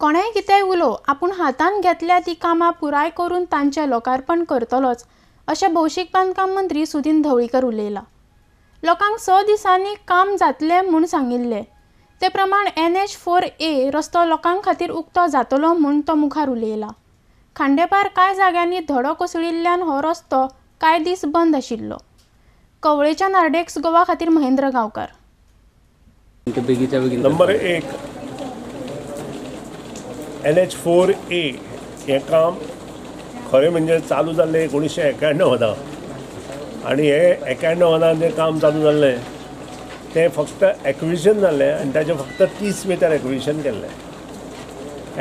कोणेय कितेंय उलोवं, आपूण हातांत घेतल्या ती कामां पुराय करून तांचें लोकार्पण करतलोच अशें भौशीक बांदकाम मंत्री सुदिन ढवळीकर उलयला. लोकांक 6 दिसांनी काम जातलें म्हूण सांगिल्लें, ते प्रमाण NH4A रस्तो लोकां खातीर उक्तो जातलो म्हूण तो मुखार उलयला. खांडेपार कांय जाग्यांनी धडो कोसळिल्ल्यान हो रस्तो कांय दीस बंद आशिल्लो. कवळेच्या नार्डेक्स गोवा खातीर महेंद्र गांवकार. नंबर 1 NH4A हें काम खरें म्हणजे चालू जाल्लें 1991 आनी हे 91 जें काम चालू जाल्लें तें फक्त एक्विजन जाल्लें आनी ताचें फक्त 30 मिटर एक्विजन केल्लें.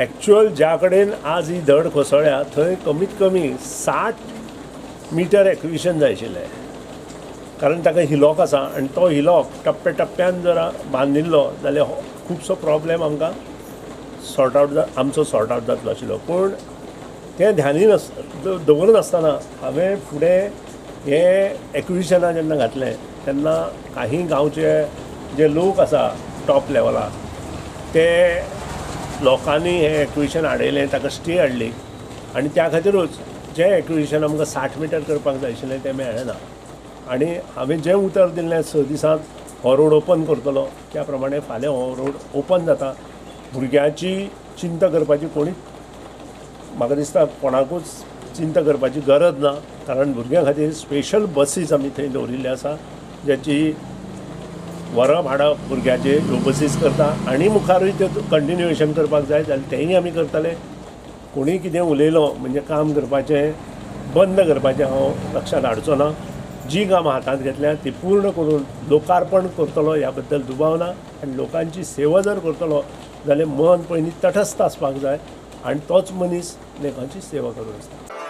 एक्चुअल ज्या कडेन आज ही धड कोसळ्ळ्या थंय कमीत कमी 60 मिटर एक्विजन जाय आशिल्लें, कारण ताका हिलॉक आसा आनी तो हिलॉक टप्प्या टप्प्यान जर बांदिल्लो जाल्यार खुबसो प्रॉब्लेम आमकां सॉर्ट आवट आमचो सॉर्ट आवट जातलो आशिल्लो. पूण तें ध्यानी नास दवरनासतना हांवें फुडें हें एक्विजनां जेन्ना घातलें तेन्ना काही गांवचे जे लोक आसा टॉप लेवलार ते लोकांनी हें एक्विजन हाडयलें, ताका स्टे हाडली आनी त्या खातीरूच जें एक्विजन आमकां 60 मिटर करपाक जाय आशिल्लें तें मेळ्ळें ना. आनी हांवें जें उतर दिल्लें 6 दिसांत हो रोड ओपन करतलो त्या प्रमाणे फाल्यां हो रोड ओपन जाता. भुरग्यांची चिंता करपाची कोणीच म्हाका दिसता कोणाकूच चिंता करपाची गरज ना, कारण भुरग्यां खातीर स्पेशल बसीस आमी थंय दवरिल्ल्यो आसा ज्याची व्हरप हाडप भुरग्यांचे ह्यो बसीस करता आनी मुखारूय त्यो कंटिन्युएशन करपाक जाय जाल्यार तेंय आमी करतले. कोणीय कितें उलयलो म्हणजे काम करपाचें बंद करपाचें हांव लक्षांत हाडचो ना. जी कामां हातांत घेतल्या ती पूर्ण करून लोकार्पण करतलो ह्या बद्दल दुबाव ना आनी लोकांची सेवा जर करतलो जाल्यार मन पयलीं तटस्थ आसपाक जाय आनी तोच मनीस लोकांची सेवा करूंक आसता.